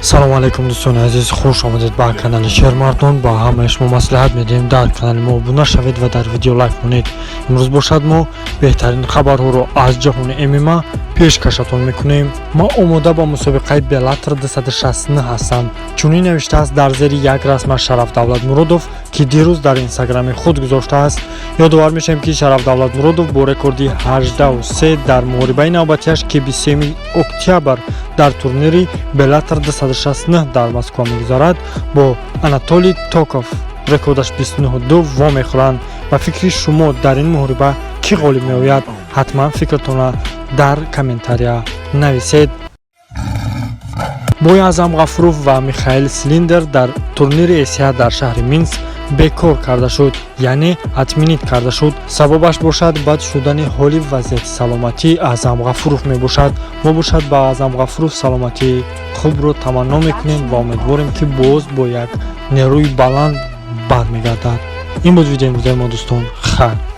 Салому алайкум, дӯстони азиз, хуш омадед ба канали Шермардон. Ба ҳамаи шумо маслиҳат медиҳем, дар канали мо обуна шавед ва дар видео лайк монед. Имрӯз бошад, мо беҳтарин хабарҳоро аз ҷаҳони ММА пешкашатон мекунем. Ман омода ба мусобиқаи Беллатор 269 ҳастам, чунин навиштааст дар зери як расмаш Шараф Давлатмуродов, ки дирӯз дар Инстаграми худ гузоштааст. Ёдовар мешавем, ки Шараф Давлатмуродов бо рекорди 18-3 дар муҳорибаи навбатиаш, ки 23 октябр дар турнири Беллатор 269 дар Москва мегузарад, бо Анатолий Токов, рекордаш 29-2, вомехӯранд. Ба фикри шумо, дар ин муҳориба кӣ ғолиб меояд? Ҳатман фикртонро дар комментария нависед. Бои Аъзам Ғафуров ва Михаил Силиндер дар турнири ACA дар шаҳри Минск бекор карда шуд, яъне отменить карда шуд. Сабабаш бошад, бад шудани ҳоли вазъияти саломатии Аъзам Ғафуров мебошад. Мо бошад, ба Аъзам Ғафуров саломатии хубро таманно мекунем ва умедворем, ки боз бо як нерӯи баланд бармегардад. Ин буд видеои имрӯзаи мо, дӯстон. Хайр.